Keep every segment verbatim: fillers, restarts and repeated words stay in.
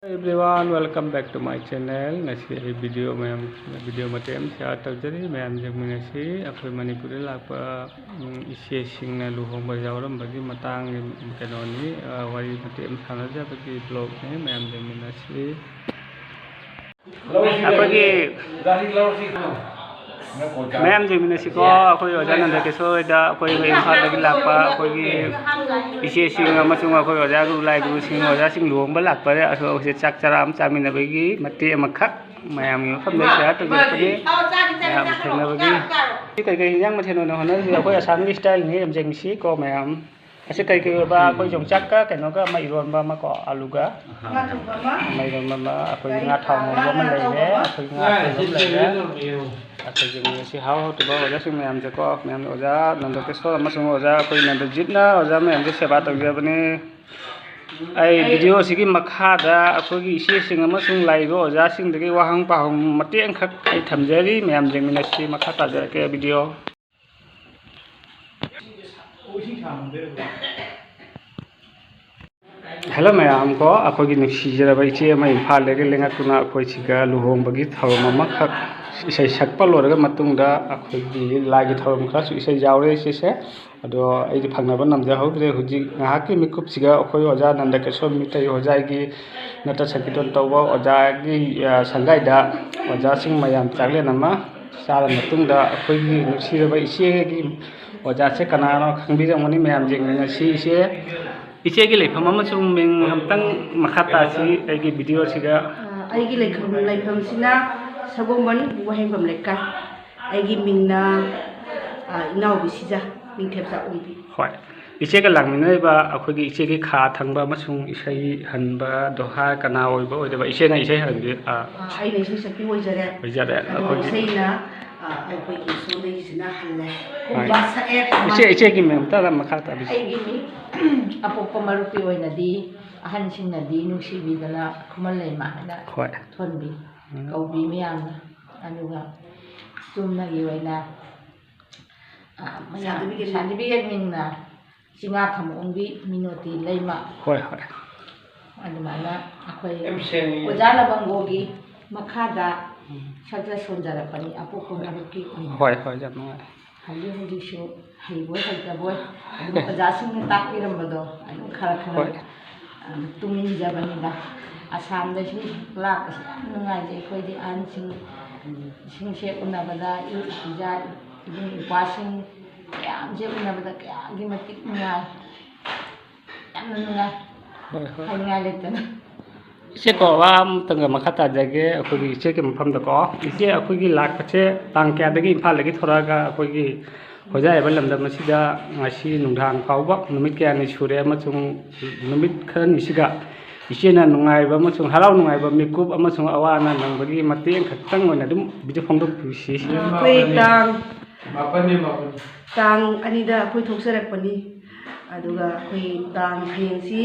Everyone, welcome back to my channel. ꯉꯁꯤ ꯑꯩ video ꯃꯌꯥꯝ, ꯚꯤꯗꯤꯑꯣ ꯃꯇꯦꯛ ꯑꯃ ꯁꯤꯌꯥꯔ ꯇꯧꯖꯔꯤ꯫ ꯃꯌꯥꯝ ꯌꯦꯡꯃꯤꯟꯅꯁꯤ꯫ ꯑꯩꯈꯣꯏ ꯃꯅꯤꯄꯨꯔꯗ ꯂꯥꯛꯄ, ꯎꯝ, ꯏꯆꯦꯁꯤꯡꯅ ꯂꯨꯍꯣꯡꯕ ꯌꯥꯎꯔꯝꯕꯒꯤ ꯃꯇꯥꯡꯒꯤ ꯀꯩꯅꯣꯅꯤ, ꯑ, ꯋꯥꯔꯤ ꯃꯇꯦꯛ ꯑꯃ ꯁꯥꯟꯅꯖꯕꯒꯤ ꯕ꯭ꯂꯣꯒꯅꯤ꯫ ꯃꯌꯥꯝ ꯌꯦꯡꯃꯤꯟꯅꯁꯤ꯫ ꯑꯩꯈꯣꯏꯒꯤ ꯃꯌꯥꯝ ꯌꯦꯡꯃꯤꯟꯅꯁꯤꯀꯣ, ꯑꯩꯈꯣꯏ ꯑꯣꯖꯥ ꯅꯟꯗ ꯀꯤꯁꯣꯔ ꯍꯣꯏꯗ ꯑꯩꯈꯣꯏ ꯏꯝꯐꯥꯜꯗꯒꯤ ꯂꯥꯛꯄ ꯑꯩꯈꯣꯏꯒꯤ ꯏꯆꯦꯁꯤꯡ ꯑꯃꯁꯨꯡ ꯑꯩꯈꯣꯏ ꯑꯣꯖꯥ ꯒꯨꯔꯨ ꯂꯥꯏ ꯒꯨꯔꯨꯁꯤꯡ, ꯑꯣꯖꯥꯁꯤꯡ ꯂꯨꯍꯣꯡꯕ ꯂꯥꯛꯄꯗ ꯑꯩꯈꯣꯏꯁꯦ ꯆꯥꯛ ꯆꯔꯥ ꯑꯃ ꯆꯥꯃꯤꯟꯅꯕꯒꯤ ꯃꯇꯦꯛ ꯑꯃꯈꯛ ꯃꯌꯥꯝꯒꯤ ꯃꯐꯝꯗ ꯁꯤꯌꯥꯔ ꯇꯧꯖꯔꯛꯄꯅꯤ꯫ ꯃꯌꯥꯝ ꯊꯦꯡꯅꯕꯒꯤ ꯁꯤ ꯀꯩꯀꯩ ꯍꯤꯟꯖꯥꯡ ꯃꯊꯦꯜ ꯑꯣꯏꯅ ꯍꯣꯠꯅꯔꯤꯁꯦ? ꯑꯩꯈꯣꯏ ꯑꯁꯥꯝꯒꯤ ꯁ꯭ꯇꯥꯏꯜꯅꯤ, ꯌꯥꯝ ꯌꯦꯡꯁꯤꯀꯣ ꯃꯌꯥꯝ꯫ ꯑꯁꯤ ꯀꯩ ꯀꯩ ꯑꯣꯏꯕ? ꯑꯩꯈꯣꯏ ꯌꯣꯡꯆꯥꯛꯀ ꯀꯩꯅꯣꯒ ꯑꯃ, ꯏꯔꯣꯟꯕ ꯑꯃꯀꯣ, ꯑꯂꯨꯒ꯫ ꯉꯥ ꯊꯣꯡꯕ ꯑꯃ꯫ ꯑꯃ ꯏꯔꯣꯟꯕ ꯑꯃ, ꯑꯩꯈꯣꯏ ꯉꯥ ꯊꯥꯎ ꯉꯧꯕ ꯑꯃ ꯂꯩꯔꯦ, ꯑꯩꯈꯣꯏ ꯉꯥ ꯊꯣꯡꯕ ꯑꯃ ꯂꯩꯔꯦ꯫ ꯑꯩꯈꯣꯏꯒꯤ ꯉꯁꯤ ꯍꯥꯎ ꯍꯥꯎꯇꯕ ꯑꯣꯖꯥꯁꯤꯡ ꯃꯌꯥꯝꯁꯦꯀꯣ, ꯃꯌꯥꯝ ꯑꯣꯖꯥ ꯅꯟꯗꯀꯤꯁꯣꯔ ꯑꯃꯁꯨꯡ ꯑꯣꯖꯥ ꯑꯩꯈꯣꯏ ꯅꯟꯗꯖꯤꯠꯅ ꯑꯣꯖꯥ ꯃꯌꯥꯝꯁꯦ ꯁꯦꯕꯥ ꯇꯧꯖꯕꯅꯤ꯫ ꯑꯩ ꯚꯤꯗꯤꯑꯣꯁꯤꯒꯤ ꯃꯈꯥꯗ ꯑꯩꯈꯣꯏꯒꯤ ꯏꯆꯦꯁꯤꯡ ꯑꯃꯁꯨꯡ ꯂꯥꯛꯏꯕ ꯑꯣꯖꯥꯁꯤꯡꯗꯒꯤ ꯋꯥꯍꯪ ꯄꯥꯎꯍꯪ ꯃꯇꯦꯛ ꯑꯃꯈꯛ ꯑꯩ ꯊꯝꯖꯔꯤ, ꯃꯌꯥꯝ ꯌꯦꯡꯃꯤꯟꯅꯁꯤ꯫ ꯃꯈꯥ ꯇꯥꯖꯔꯛꯀꯦ ꯚꯤꯗꯤꯑꯣ꯫ ꯍꯦꯜꯂꯣ ꯃꯌꯥꯝ ꯀꯣ, ꯑꯩꯈꯣꯏꯒꯤ ꯅꯨꯡꯁꯤꯖꯔꯕ ꯏꯆꯦ ꯑꯃ ꯏꯝꯐꯥꯜꯗꯒꯤ ꯂꯦꯡꯉꯛꯇꯨꯅ ꯑꯩꯈꯣꯏ ꯁꯤꯒ ꯂꯨꯍꯣꯡꯕꯒꯤ ꯊꯧꯔꯝ ꯑꯃꯈꯛ, ꯏꯁꯩ ꯁꯛꯄ ꯂꯣꯏꯔꯒ ꯃꯇꯨꯡꯗ ꯑꯩꯈꯣꯏꯒꯤ ꯂꯥꯏꯒꯤ ꯊꯧꯔꯝ ꯈꯔꯁꯨ ꯏꯁꯩ ꯌꯥꯎꯔꯦ ꯏꯆꯦꯁꯦ꯫ ꯑꯗꯣ ꯑꯩꯗꯤ ꯐꯪꯅꯕ ꯅꯝꯖꯍꯧꯗ꯭ꯔꯦ꯫ ꯍꯧꯖꯤꯛ ꯉꯥꯏꯍꯥꯛꯀꯤ ꯃꯤꯀꯨꯞꯁꯤꯒ ꯑꯩꯈꯣꯏ ꯑꯣꯖꯥ ꯅꯟꯗꯀꯤꯁꯣꯔ ꯃꯤꯇꯩ ꯍꯣꯖꯥꯏꯒꯤ ꯅꯠꯇ꯭ꯔ ꯁꯪꯀꯤꯔꯇꯟ ꯇꯧꯕ ꯑꯣꯖꯥꯒꯤ, ꯑ, ꯁꯪꯒꯥꯏꯗ ꯑꯣꯖꯥꯁꯤꯡ ꯃꯌꯥꯝ ꯆꯥꯛꯂꯦꯟ ꯑꯃ ꯆꯥꯔ ꯃꯇꯨꯡꯗ ꯑꯩꯈꯣꯏꯒꯤ ꯅꯨꯡꯁꯤꯔꯕ ꯏꯆꯦꯒꯤ ꯑꯣꯖꯥꯁꯦ ꯀꯅꯥꯅꯣ ꯈꯪꯕꯤꯔꯝꯒꯅꯤ ꯃꯌꯥꯝ ꯌꯦꯡꯃꯤꯟꯅꯁꯤ꯫ ꯏꯆꯦ, ꯏꯆꯦꯒꯤ ꯂꯩꯐꯝ ꯑꯃꯁꯨꯡ ꯃꯤꯡ ꯑꯃꯇꯪ ꯃꯈꯥ ꯇꯥꯁꯤ ꯑꯩꯒꯤ ꯚꯤꯗꯤꯑꯣꯁꯤꯗ꯫ ꯑ, ꯑꯩꯒꯤ ꯂꯩꯐꯝ, ꯂꯩꯐꯝꯁꯤꯅ ꯁꯒꯣꯜꯕꯟ ꯋꯥꯍꯦꯡꯕꯝ ꯂꯩꯀꯥꯏ꯫ ꯑꯩꯒꯤ ꯃꯤꯡꯅ, ꯑ, ꯏꯅꯥꯎꯕꯤ ꯁꯤꯖ, ꯅꯤꯡꯊꯦꯝꯆꯥ ꯑꯣꯡꯕꯤ꯫ ꯍꯣꯏ꯫ ꯏꯆꯦꯒ ꯂꯥꯛꯃꯤꯟꯅꯔꯤꯕ ꯑꯩꯈꯣꯏꯒꯤ ꯏꯆꯦꯒꯤ ꯈꯥ ꯊꯪꯕ ꯑꯃꯁꯨꯡ ꯏꯁꯩ ꯍꯟꯕ ꯗꯣꯍꯥ ꯀꯅꯥ ꯑꯣꯏꯕ ꯑꯣꯏꯗꯕ? ꯏꯆꯦꯅ ꯏꯁꯩ ꯍꯟꯕꯤ-, ꯑ, ꯑ, ꯑꯩꯅ ꯏꯁꯩ ꯁꯛꯄꯤ ꯑꯣꯏꯖꯔꯦ꯫ ꯑꯣꯏꯖꯔꯦ꯫ ꯑꯗꯣ ꯑꯩꯈꯣꯏꯒꯤ ꯏꯁꯩꯅ, ꯑ, ꯑꯩꯈꯣꯏꯒꯤ ꯁꯣꯝꯗꯒꯤꯁꯤꯅ ꯍꯜꯂꯦ꯫ ꯍꯣꯏ꯫ ꯈꯨꯝꯕ ꯁꯛꯑꯦ, ꯈꯨꯝꯕ꯫ ꯏꯆꯦ, ꯏꯆꯦꯒꯤ ꯃꯤꯡ ꯑꯝꯇ ꯃꯈꯥ ꯇꯥꯕꯤꯁꯤ꯫ ꯑꯩꯒꯤ ꯃꯤꯡ ꯑꯄꯣꯛꯄ ꯃꯔꯨꯞꯀꯤ ꯑꯣꯏꯅꯗꯤ ꯑꯍꯟꯁꯤꯡꯅꯗꯤ ꯅꯨꯡꯁꯤꯕꯤꯗꯅ ꯈꯨꯃꯟ ꯂꯩꯃ ꯍꯥꯏꯅ ꯍꯣꯏ꯫ ꯊꯣꯟꯕꯤ, ꯎꯝ꯫ ꯀꯧꯕꯤ ꯃꯌꯥꯝꯅ꯫ ꯑꯗꯨꯒ ꯆꯨꯝꯅꯒꯤ ꯑꯣꯏꯅ ꯑ, ꯃꯌꯥꯝ ꯁꯥꯟꯇꯤꯕꯤꯒꯦꯟ꯫ ꯁꯥꯟꯇꯤꯕꯤꯒꯦꯟ ꯃꯤꯡꯅ ꯆꯤꯡꯉꯥ ꯈꯝꯕ ꯑꯣꯡꯕꯤ, ꯃꯤꯅꯣꯇꯤ ꯂꯩꯃ꯫ ꯍꯣꯏ, ꯍꯣꯏ꯫ ꯑꯗꯨꯃꯥꯏꯅ ꯑꯩꯈꯣꯏ ꯑꯣꯖꯥ ꯂꯕꯪꯒꯣꯒꯤ ꯃꯈꯥꯗ ꯁꯛꯆ ꯁꯣꯟꯖꯔꯛꯄꯅꯤ ꯑꯄꯣꯛꯄ ꯃꯔꯨꯞꯀꯤ ꯑꯣꯏꯅ꯫ ꯍꯣꯏ, ꯍꯣꯏ, ꯌꯥꯝ ꯅꯨꯡꯉꯥꯏ꯫ ꯍꯧꯖꯤꯛ ꯍꯧꯖꯤꯛꯁꯨ ꯍꯩꯕꯣꯏ ꯍꯩꯇꯕꯣꯏ ꯑꯗꯨꯝ ꯑꯣꯖꯥꯁꯤꯡꯅ ꯇꯥꯛꯄꯤꯔꯝꯕꯗꯣ ꯑꯗꯨꯝ ꯈꯔ ꯈꯔ, ꯍꯣꯏ꯫ ꯑ, ꯇꯨꯡ ꯏꯟꯖꯕꯅꯤꯗ꯫ ꯑꯁꯥꯝꯗꯁꯨ ꯂꯥꯛꯄꯁꯦ ꯌꯥꯝ ꯅꯨꯡꯉꯥꯏꯖꯩ꯫ ꯑꯩꯈꯣꯏꯗꯤ ꯑꯍꯟꯁꯤꯡ, ꯁꯤꯡꯁꯦ ꯎꯅꯕꯗ, ꯏ-, ꯏꯆꯥ ꯏꯕꯨꯡ ꯏꯄ꯭ꯋꯥꯁꯤꯡ ꯃꯌꯥꯝꯁꯦ ꯎꯅꯕꯗ ꯀꯌꯥꯒꯤ ꯃꯇꯤꯛ ꯅꯨꯡꯉꯥꯏ꯫ ꯌꯥꯝꯅ ꯅꯨꯡꯉꯥꯏ꯫ ꯍꯣꯏ, ꯍꯣꯏ꯫ ꯍꯥꯏꯅꯤꯡꯉꯥꯏ ꯂꯩꯇꯅ꯫ ꯏꯆꯦꯀꯣ, ꯋꯥ ꯑꯃꯇꯪꯒ ꯃꯈꯥ ꯇꯥꯖꯒꯦ꯫ ꯑꯩꯈꯣꯏꯒꯤ ꯏꯆꯦꯒꯤ ꯃꯐꯝꯗꯀꯣ, ꯏꯆꯦ, ꯑꯩꯈꯣꯏꯒꯤ ꯂꯥꯛꯄꯁꯦ ꯇꯥꯡ ꯀꯌꯥꯗꯒꯤ ꯏꯝꯐꯥꯜꯗꯒꯤ ꯊꯣꯔꯛꯑꯒ ꯑꯩꯈꯣꯏꯒꯤ ꯍꯣꯖꯥꯏ ꯍꯥꯏꯕ ꯂꯝꯗꯝ ꯑꯁꯤꯗ ꯉꯁꯤ ꯅꯨꯡꯗꯥꯡ ꯐꯥꯎꯕ ꯅꯨꯃꯤꯠ ꯀꯌꯥꯅꯤ ꯁꯨꯔꯦ, ꯑꯃꯁꯨꯡ ꯅꯨꯃꯤꯠ ꯈꯔꯅꯤꯁꯤꯒ ꯏꯆꯦꯅ ꯅꯨꯡꯉꯥꯏꯕ ꯑꯃꯁꯨꯡ ꯍꯔꯥꯎ ꯅꯨꯡꯉꯥꯏꯕ ꯃꯤꯀꯨꯞ ꯑꯃꯁꯨꯡ ꯑꯋꯥ ꯑꯅꯥ ꯅꯪꯕꯒꯤ ꯃꯇꯦꯡ ꯈꯛꯇꯪ ꯑꯣꯏꯅ ꯑꯗꯨꯝ ꯚꯤꯗꯤꯑꯣ ꯐꯣꯡꯗꯣꯛꯄꯤꯁꯤ꯫ ꯑꯩꯈꯣꯏ ꯇꯥꯡ ꯃꯥꯄꯟꯅꯤ, ꯃꯥꯄꯟ꯫ ꯇꯥꯡ ꯑꯅꯤꯗ ꯑꯩꯈꯣꯏ ꯊꯣꯛꯆꯔꯛꯄꯅꯤ꯫ ꯑꯗꯨꯒ ꯑꯩꯈꯣꯏ ꯇꯥꯡ, ꯍꯌꯦꯡꯁꯤ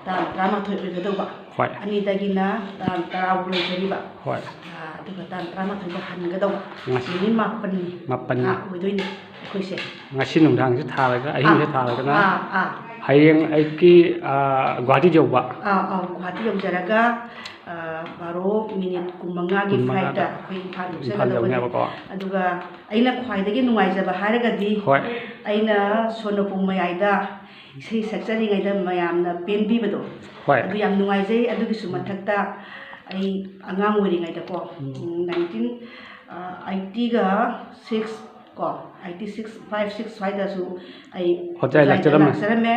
ꯇꯥꯡ ꯇꯔꯥꯃꯥꯊꯣꯏ ꯑꯣꯏꯒꯗꯧꯕ꯫ ꯍꯣꯏ꯫ ꯑꯅꯤꯗꯒꯤꯅ ꯇꯥꯡ ꯇꯔꯥ ꯐꯥꯎ ꯂꯩꯖꯔꯤꯕ꯫ ꯍꯣꯏ꯫ ꯑꯥ, ꯑꯗꯨꯒ ꯇꯥꯡ ꯇꯔꯥꯃꯥꯊꯣꯏꯗ ꯍꯟꯒꯗꯧꯕ꯫ ꯉꯁꯤ ꯅꯨꯃꯤꯠ ꯃꯥꯄꯟꯅꯤ꯫ ꯃꯥꯄꯟꯅꯤ꯫ ꯑꯥ, ꯑꯣꯏꯗꯣꯏꯅꯤ ꯑꯩꯈꯣꯏꯁꯦ꯫ ꯉꯁꯤ ꯅꯨꯡꯗꯥꯡꯁꯦ ꯊꯥꯔꯒ, ꯑꯍꯤꯡꯁꯦ ꯑꯥ, ꯊꯥꯔꯒꯅ ꯑꯥ, ꯑꯥ꯫ ꯍꯌꯦꯡ ꯑꯌꯨꯛꯀꯤ, ꯑꯥ, ꯒꯨꯍꯥꯇꯤ ꯌꯧꯕ꯫ ꯑꯥ, ꯑꯥ, ꯒꯨꯍꯥꯇꯤ ꯌꯧꯖꯔꯒ, ꯑꯥ, ꯕꯥꯔꯣ ꯃꯤꯅꯤꯠ ꯀꯨꯟꯃꯉꯥꯒꯤ ꯀꯨꯟꯃꯉꯥꯗ꯫ Flightꯇ ꯑꯩꯈꯣꯏ ꯏꯝꯐꯥꯜ ꯏꯝꯐꯥꯜ ꯌꯧꯖꯒꯗꯕꯅꯤ꯫ ꯌꯧꯅꯦꯕꯀꯣ꯫ ꯑꯗꯨꯒ ꯑꯩꯅ ꯈ꯭ꯋꯥꯏꯗꯒꯤ ꯅꯨꯡꯉꯥꯏꯖꯕ ꯍꯥꯏꯔꯒꯗꯤ, ꯍꯣꯏ꯫ ꯑꯩꯅ ꯁꯣꯔ ꯅꯄꯨꯡ ꯃꯌꯥꯏꯗ ꯏꯁꯩ ꯁꯛꯆꯔꯤꯉꯩꯗ ꯃꯌꯥꯝꯅ ꯄꯦꯟꯕꯤꯕꯗꯣ, ꯍꯣꯏ꯫ ꯑꯗꯨ ꯌꯥꯝ ꯅꯨꯡꯉꯥꯏꯖꯩ꯫ ꯑꯗꯨꯒꯤꯁꯨ ꯎꯝ꯫ ꯃꯊꯛꯇ ꯑꯩ ꯑꯉꯥꯡ ꯑꯣꯏꯔꯤꯉꯩꯗꯀꯣ, ꯎꯝ꯫ ꯎꯝ, nineteen, ꯑ, eightyꯒ six ꯀꯣ, eighty six, five six ꯁ꯭ꯋꯥꯏꯗꯁꯨ ꯑꯩ ꯍꯣꯖꯥꯏ ꯍꯣꯖꯥꯏꯗ ꯂꯥꯛꯆꯔꯝꯃꯦ꯫ ꯂꯥꯛꯆꯔꯝꯃꯦ꯫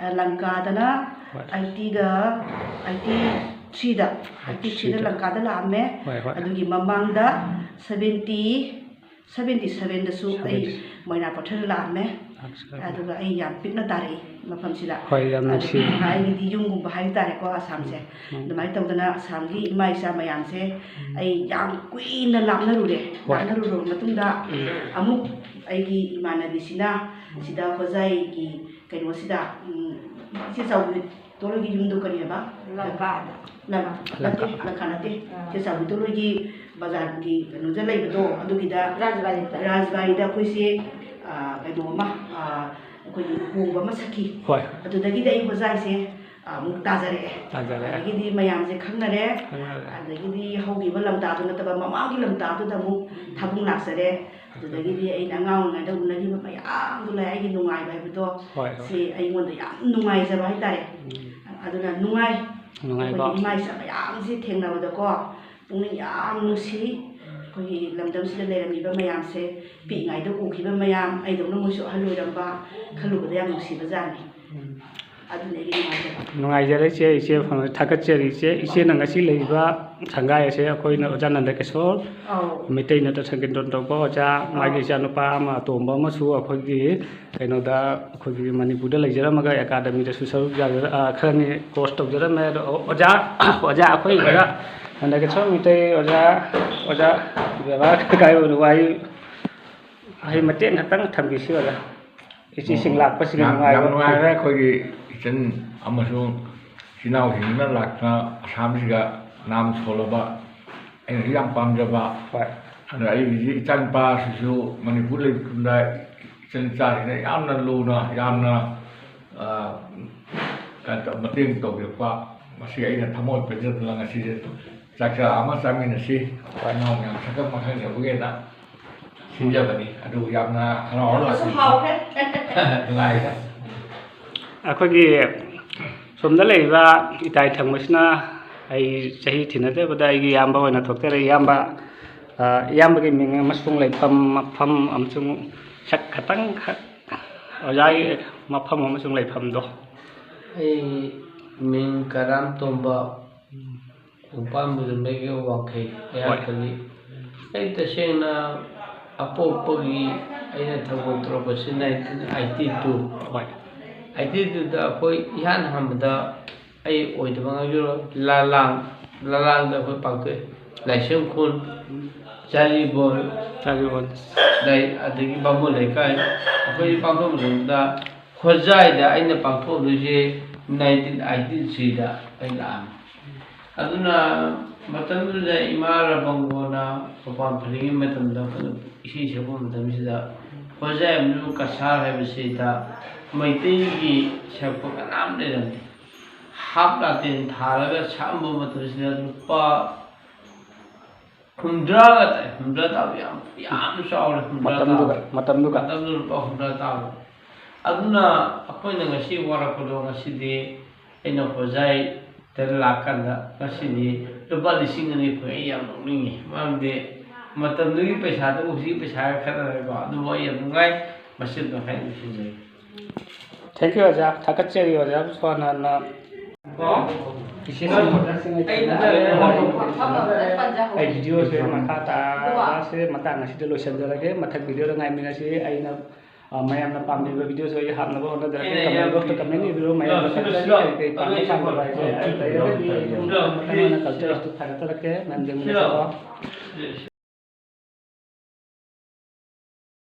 ꯑ, ꯂꯪꯀꯥꯗꯅ ꯍꯣꯏ꯫ Eightyꯒ eighty threeꯗ, eighty threeꯗ eighty threeꯗ꯫ ꯂꯪꯀꯥꯗ ꯂꯥꯛꯑꯝꯃꯦ꯫ ꯍꯣꯏ, ꯍꯣꯏ꯫ ꯑꯗꯨꯒꯤ ꯃꯃꯥꯡꯗ seventy, seventy sevenꯗꯁꯨ ꯑꯩ seventy꯫ ꯃꯣꯏꯔꯥꯡ ꯄꯣꯊꯦꯜꯗ ꯂꯥꯛꯑꯝꯃꯦ꯫ ꯂꯥꯛꯆꯔꯝꯃꯦ꯫ ꯑꯗꯨꯒ ꯑꯩ ꯌꯥꯝ ꯄꯤꯛꯅ ꯇꯥꯔꯛꯏ ꯃꯐꯝꯁꯤꯗ꯫ ꯍꯣꯏ, ꯌꯥꯝ ꯅꯨꯡꯁꯤ꯫ ꯑꯗꯨꯒꯤ ꯑꯩꯒꯤꯗꯤ ꯌꯨꯝꯒꯨꯝꯕ ꯍꯥꯏꯕ ꯇꯥꯔꯦꯀꯣ, ꯑꯁꯥꯝꯁꯦ꯫ ꯎꯝ꯫ ꯑꯗꯨꯃꯥꯏꯅ ꯇꯧꯗꯅ ꯑꯁꯥꯝꯒꯤ ꯏꯃꯥ ꯏꯆꯥ ꯃꯌꯥꯝꯁꯦ ꯎꯝ꯫ ꯑꯩ ꯌꯥꯝ ꯀꯨꯏꯅ ꯂꯥꯞꯅꯔꯨꯔꯦ꯫ ꯍꯣꯏ꯫ ꯂꯥꯞꯅꯔꯨꯔꯕ ꯃꯇꯨꯡꯗ ꯎꯝ꯫ ꯑꯃꯨꯛ ꯑꯩꯒꯤ ꯏꯃꯥꯟꯅꯕꯤꯁꯤꯅ ꯁꯤꯗ ꯍꯣꯖꯥꯏꯒꯤ ꯀꯩꯅꯣꯁꯤꯗ, ꯎꯝ, ꯏꯆꯦ ꯆꯥꯎꯕꯤ ꯇꯣꯂꯣꯏꯒꯤ ꯌꯨꯝꯗꯣ ꯀꯔꯤ ꯍꯥꯏꯕ? ꯂꯪꯀꯥꯗ꯫ ꯂꯪ-, ꯅꯠꯇꯦ, ꯂꯪꯀꯥ꯫ ꯂꯪꯀꯥ ꯅꯠꯇꯦ꯫ ꯑꯥ꯫ ꯏꯆꯦ ꯆꯥꯎꯕꯤ ꯇꯣꯂꯣꯏꯒꯤ ꯕꯖꯥꯔꯒꯤ ꯀꯩꯅꯣꯗ ꯂꯩꯕꯗꯣ, ꯑꯗꯨꯒꯤꯗ ꯔꯥꯖꯕꯥꯔꯤꯗ꯫ ꯔꯥꯖꯕꯥꯔꯤꯗ ꯑꯩꯈꯣꯏꯁꯦ, ꯑꯥ, ꯀꯩꯅꯣ ꯑꯃ, ꯑꯥ, ꯑꯩꯈꯣꯏꯒꯤ ꯂꯨꯍꯣꯡꯕ ꯑꯃ ꯁꯛꯈꯤ꯫ ꯍꯣꯏ꯫ ꯑꯗꯨꯗꯒꯤꯗꯤ ꯑꯩ ꯍꯣꯖꯥꯏꯁꯦ ꯑꯃꯨꯛ ꯇꯥꯖꯔꯛꯑꯦ꯫ ꯇꯥꯖꯔꯛꯑꯦ꯫ ꯑꯗꯒꯤꯗꯤ ꯃꯌꯥꯝꯁꯦ ꯈꯪꯅꯔꯦ꯫ ꯈꯪꯅꯔꯦ꯫ ꯑꯗꯒꯤꯗꯤ ꯍꯧꯈꯤꯕ ꯂꯝꯇꯥꯗꯨ ꯅꯠꯇꯕ ꯃꯃꯥꯡꯒꯤ ꯂꯝꯇꯥꯗꯨꯗ ꯑꯃꯨꯛ ꯊꯥꯕꯨꯡ ꯂꯥꯛꯆꯔꯦ꯫ ꯑꯗꯨꯗꯒꯤꯗꯤ ꯑꯩꯅ ꯑꯉꯥꯡ ꯑꯣꯏꯔꯤꯉꯩꯗ ꯎꯅꯈꯤꯕ ꯃꯌꯥꯝꯗꯨ ꯂꯩ꯫ ꯑꯩꯒꯤ ꯅꯨꯡꯉꯥꯏꯕ ꯍꯥꯏꯕꯗꯣ ꯍꯣꯏ, ꯍꯣꯏ꯫ ꯁꯤ ꯑꯩꯉꯣꯟꯗ ꯌꯥꯝ ꯅꯨꯡꯉꯥꯏꯖꯕ ꯍꯥꯏꯇꯥꯔꯦ꯫ ꯎꯝ꯫ ꯑꯗꯨꯅ ꯅꯨꯡꯉꯥꯏ꯫ ꯅꯨꯡꯉꯥꯏꯕ꯫ ꯑꯩꯈꯣꯏꯒꯤ ꯏꯃꯥ ꯏꯆꯥ ꯃꯌꯥꯝꯁꯤ ꯊꯦꯡꯅꯕꯗꯀꯣ ꯄꯨꯛꯅꯤꯡ ꯌꯥꯝ ꯅꯨꯡꯁꯤ꯫ ꯑꯩꯈꯣꯏꯒꯤ ꯂꯝꯗꯝꯁꯤꯗ ꯂꯩꯔꯝꯃꯤꯕ ꯃꯌꯥꯝꯁꯦ ꯄꯤꯛꯏꯉꯩꯗ ꯎꯈꯤꯕ ꯃꯌꯥꯝ, ꯑꯩꯗꯧꯅ ꯃꯣꯏꯁꯨ ꯑꯍꯜ ꯑꯣꯏꯔꯝꯕ, ꯈꯜꯂꯨꯕꯗ ꯌꯥꯝ ꯅꯨꯡꯁꯤꯕꯖꯥꯠꯅꯤ꯫ ꯑꯗꯨꯅ ꯑꯩꯒꯤ ꯅꯨꯡꯉꯥꯏꯖꯕ꯫ ꯅꯨꯡꯉꯥꯏꯖꯔꯦ ꯏꯆꯦ, ꯏꯆꯦ ꯐꯝ-, ꯊꯥꯒꯠꯆꯔꯤ ꯏꯆꯦ꯫ ꯏꯆꯦꯅ ꯉꯁꯤ ꯂꯩꯔꯤꯕ ꯁꯪꯒꯥꯏ ꯑꯁꯦ ꯑꯩꯈꯣꯏꯅ ꯑꯣꯖꯥ ꯅꯟꯗ ꯀꯤꯁꯣꯔ, ꯑꯧ꯫ ꯃꯩꯇꯩ ꯅꯠꯇ꯭ꯔ ꯁꯪꯀꯤꯔꯇꯟ ꯇꯧꯕ ꯑꯣꯖꯥ, ꯃꯥꯒꯤ ꯑꯧ꯫ ꯏꯆꯥꯅꯨꯄꯥ ꯑꯃ ꯑꯇꯣꯝꯕ ꯑꯃꯁꯨ ꯑꯩꯈꯣꯏꯒꯤ ꯀꯩꯅꯣꯗ, ꯑꯩꯈꯣꯏꯒꯤ ꯃꯅꯤꯄꯨꯔꯗ ꯂꯩꯖꯔꯝꯃꯒ ꯑꯦꯀꯥꯗꯃꯤꯗꯁꯨ ꯁꯔꯨꯛ ꯌꯥꯖꯔ-, ꯑ, ꯈꯔꯅꯤ ꯀꯣꯔꯁ ꯇꯧꯖꯔꯝꯃꯦ꯫ ꯑꯗꯣ ꯑꯣꯖꯥ, ꯑꯣꯖꯥ ꯑꯩꯈꯣꯏ ꯑꯣꯖꯥ ꯅꯟꯗ ꯀꯤꯁꯣꯔ ꯃꯩꯇꯩ ꯑꯣꯖꯥ, ꯑꯣꯖꯥ ꯕꯦꯕꯥꯔ ꯀꯥꯏꯕ ꯋꯥꯍꯩ, ꯋꯥꯍꯩ ꯃꯇꯦꯛ ꯈꯛꯇꯪ ꯊꯝꯕꯤꯁꯤ ꯑꯣꯖꯥ꯫ ꯏꯆꯦꯁꯤꯡ ꯂꯥꯛꯄꯁꯤꯒꯤ ꯌꯥꯝ, ꯅꯨꯡꯉꯥꯏꯕ꯫ ꯌꯥꯝ ꯅꯨꯡꯉꯥꯏꯔꯦ꯫ ꯑꯩꯈꯣꯏꯒꯤ ꯏꯆꯟ ꯑꯃꯁꯨꯡ ꯏꯆꯤꯟ ꯏꯅꯥꯎꯁꯤꯡꯁꯤꯅ ꯂꯥꯛꯇꯅ ꯑꯁꯥꯝꯁꯤꯒ ꯅꯥꯝ ꯁꯣꯜꯂꯕ, ꯑꯩꯅꯁꯨ ꯌꯥꯝ ꯄꯥꯝꯖꯕ꯫ ꯍꯣꯏ꯫ ꯑꯗ ꯑꯩꯒꯤꯁꯤ ꯏꯆꯥꯅꯨꯄꯥꯁꯤꯁꯨ ꯃꯅꯤꯄꯨꯔ ꯂꯩꯕ ꯃꯇꯝꯗ ꯏꯆꯟ ꯏꯆꯥꯁꯤꯡꯅ ꯌꯥꯝꯅ ꯂꯨꯅ, ꯌꯥꯝꯅ, ꯑ, ꯀꯩꯅꯣ ꯇꯧ-, ꯃꯇꯦꯡ ꯇꯧꯕꯤꯔꯛꯄ, ꯃꯁꯤ ꯑꯩꯅ ꯊꯃꯣꯏ ꯄꯦꯟꯖꯗꯅ ꯉꯁꯤꯁꯦ ꯆꯥꯛꯆꯥ ꯑꯃ ꯆꯥꯃꯤꯟꯅꯁꯤ, ꯏꯅꯥꯎ ꯃꯌꯥꯝ ꯁꯛꯈꯪ ꯃꯥꯏꯈꯪꯅꯕꯒꯤꯅ ꯁꯤꯟꯖꯕꯅꯤ꯫ ꯑꯗꯨ ꯌꯥꯝꯅ ꯍꯔꯥꯎ ꯍꯔꯥꯎ ꯑꯗꯨꯁꯨ ꯂꯥꯛꯄꯤꯌꯨ꯫ ꯍꯥꯎꯈ꯭ꯔꯦ꯫ ꯅꯨꯡꯉꯥꯏꯔꯦ꯫ ꯑꯩꯈꯣꯏꯒꯤ ꯁꯣꯝꯗ ꯂꯩꯔꯤꯕ ꯏꯇꯥꯏ ꯊꯪꯕꯁꯤꯅ ꯑꯩ ꯆꯍꯤ ꯊꯤꯅꯗꯕꯗ ꯑꯩꯒꯤ ꯏꯌꯥꯝꯕ ꯑꯣꯏꯅ ꯊꯣꯛꯆꯔꯦ꯫ ꯏꯌꯥꯝꯕ, ꯑ, ꯏꯌꯥꯝꯕꯒꯤ ꯃꯤꯡ ꯑꯃꯁꯨꯡ ꯂꯩꯐꯝ, ꯃꯐꯝ ꯑꯃꯁꯨꯡ ꯁꯛ ꯈꯇꯪ ꯈꯛ, ꯑꯣꯖꯥꯒꯤ ꯃꯐꯝ ꯑꯃꯁꯨꯡ ꯂꯩꯐꯝꯗꯣ꯫ ꯑꯩ ꯃꯤꯡ ꯀꯔꯥꯝ ꯇꯣꯝꯕ, ꯈꯣꯡꯄꯥꯟ ꯃꯨꯖꯨꯝꯗꯒꯤ ꯋꯥꯡꯈꯩ ꯑꯩꯍꯥꯛ ꯍꯣꯏ꯫ ꯈꯜꯂꯤ꯫ ꯑꯩ ꯇꯁꯦꯡꯅ ꯑꯄꯣꯛꯄꯒꯤ ꯑꯩꯅ ꯊꯧꯒꯜ ꯇꯧꯔꯛꯄꯁꯤ nineteen eighty two꯫ ꯍꯣꯏ꯫ Eighty twoꯗ ꯑꯩꯈꯣꯏ ꯏꯍꯥꯟ ꯍꯥꯟꯕꯗ ꯑꯩ ꯑꯣꯏꯗꯕ ꯉꯥꯡꯖꯔꯣꯏ, ꯂꯥꯂꯥꯡ, ꯂꯥꯂꯥꯡꯗ ꯑꯩꯈꯣꯏ ꯄꯥꯡꯊꯣꯛꯑꯦ꯫ ꯂꯥꯏꯁ꯭ꯔꯝ ꯈꯨꯜ, ꯆꯥꯔꯤꯕꯣꯟ, ꯆꯥꯔꯤꯕꯣꯟ꯫ ꯂꯩ-, ꯑꯗꯒꯤ ꯕꯥꯃꯣꯟ ꯂꯩꯀꯥꯏ, ꯑꯩꯈꯣꯏ ꯄꯥꯡꯊꯣꯛ ꯃꯇꯝꯗ ꯍꯣꯖꯥꯏꯗ ꯑꯩꯅ ꯄꯥꯡꯊꯣꯛꯂꯨꯏꯁꯦ nineteen eighty threeꯗ ꯑꯩ ꯂꯥꯛꯑꯝꯃꯤ꯫ ꯑꯗꯨꯅ ꯃꯇꯝꯗꯨꯗ ꯏꯃꯥ ꯔꯥꯕꯪꯒꯣꯅ ꯃꯄꯥꯟ ꯐꯔꯤꯉꯩ ꯃꯇꯝꯗ ꯑꯩꯈꯣꯏꯅ ꯏꯁꯩ ꯁꯛꯄ ꯃꯇꯝꯁꯤꯗ ꯍꯣꯖꯥꯏ ꯑꯃꯁꯨꯡ ꯀꯁꯥꯔ ꯍꯥꯏꯕꯁꯤꯗ ꯃꯩꯇꯩꯒꯤ ꯁꯛꯄ ꯀꯅꯥꯝ ꯂꯩꯔꯝꯗꯦ꯫ ꯍꯥꯞ ꯂꯥꯇꯦꯟ ꯊꯥꯔꯒ ꯁꯛꯑꯝꯕ ꯃꯇꯝꯁꯤꯗ ꯂꯨꯄꯥ ꯍꯨꯝꯗ꯭ꯔꯥꯒ ꯇꯥꯏ꯫ ꯍꯨꯝꯗ꯭ꯔꯥ ꯇꯥꯕ ꯌꯥꯝ, ꯌꯥꯝ ꯆꯥꯎꯔꯦ꯫ ꯍꯨꯝꯗ꯭ꯔꯥ ꯃꯇꯝꯗꯨꯒ ꯇꯥꯕ꯫ ꯃꯇꯝꯗꯨꯒ ꯃꯇꯝꯗꯨ ꯂꯨꯄꯥ ꯍꯨꯝꯗ꯭ꯔꯥ ꯇꯥꯕ꯫ ꯑꯗꯨꯅ ꯑꯩꯈꯣꯏꯅ ꯉꯁꯤ ꯋꯥꯔꯛꯄꯗꯣ, ꯉꯁꯤꯗꯤ ꯑꯩꯅ ꯍꯣꯖꯥꯏꯗ ꯂꯥꯛꯀꯥꯟꯗ ꯉꯁꯤꯗꯤ ꯂꯨꯄꯥ ꯂꯤꯁꯤꯡ ꯑꯅꯤ ꯐꯪꯉꯦ꯫ ꯑꯩ ꯌꯥꯝ ꯅꯣꯛꯅꯤꯡꯉꯤ, ꯃꯔꯝꯗꯤ ꯃꯇꯝꯗꯨꯒꯤ ꯄꯩꯁꯥꯗꯨ ꯍꯧꯖꯤꯛꯀꯤ ꯄꯩꯁꯥꯒ ꯈꯦꯠꯅꯔꯦꯀꯣ꯫ ꯑꯗꯨꯕꯨ ꯑꯩ ꯌꯥꯝ ꯅꯨꯡꯉꯥꯏ꯫ ꯃꯁꯤ ꯑꯗꯨꯝ ꯍꯥꯏꯅ ꯂꯣꯏꯁꯤꯟꯖꯔꯒꯦ꯫ Thank you ꯑꯣꯖꯥ, ꯊꯥꯒꯠꯆꯔꯤ ꯑꯣꯖꯥꯕꯨ ꯁꯣꯟꯅꯅ꯫ ꯏꯆꯦꯁꯤꯡ ꯑꯩ ꯊꯦꯡꯅꯖꯔꯦ꯫ ꯑꯩ ꯚꯤꯗꯤꯑꯣꯁꯦ ꯃꯈꯥ ꯇꯥꯕꯁꯦ ꯃꯇꯥꯡ ꯑꯁꯤꯗ ꯂꯣꯏꯁꯤꯟꯖꯔꯒꯦ꯫ ꯃꯊꯪ ꯚꯤꯗꯤꯑꯣꯗ ꯉꯥꯏꯃꯤꯟꯅꯁꯤ꯫ ꯑꯩꯅ, ꯑ, ꯃꯌꯥꯝꯅ ꯄꯥꯝꯕꯤꯕ ꯚꯤꯗꯤꯑꯣꯁꯨ ꯑꯩ ꯍꯥꯞꯅꯕ ꯍꯣꯠꯅꯖꯔꯛꯀꯦ꯫ ꯀꯃꯦꯟ ꯕꯣꯛꯁꯇ ꯀꯃꯦꯟ ꯏꯕꯤꯔꯣ꯫ ꯃꯌꯥꯝꯅ ꯀꯜꯆꯔꯒꯤ ꯀꯔꯤ ꯀꯔꯤ ꯄꯥꯝꯕ ꯄꯥꯝꯗꯕ ꯍꯥꯏꯕꯗꯣ ꯂꯩꯔꯒꯗꯤ ꯑꯩ ꯃꯊꯪ ꯑꯣꯏꯅ ꯀꯜꯆꯔꯁꯇꯨ ꯊꯥꯒꯠꯆꯔꯛꯀꯦ꯫ ꯃꯌꯥꯝ ꯌꯦꯡꯃꯤꯟꯅꯁꯤꯀꯣ꯫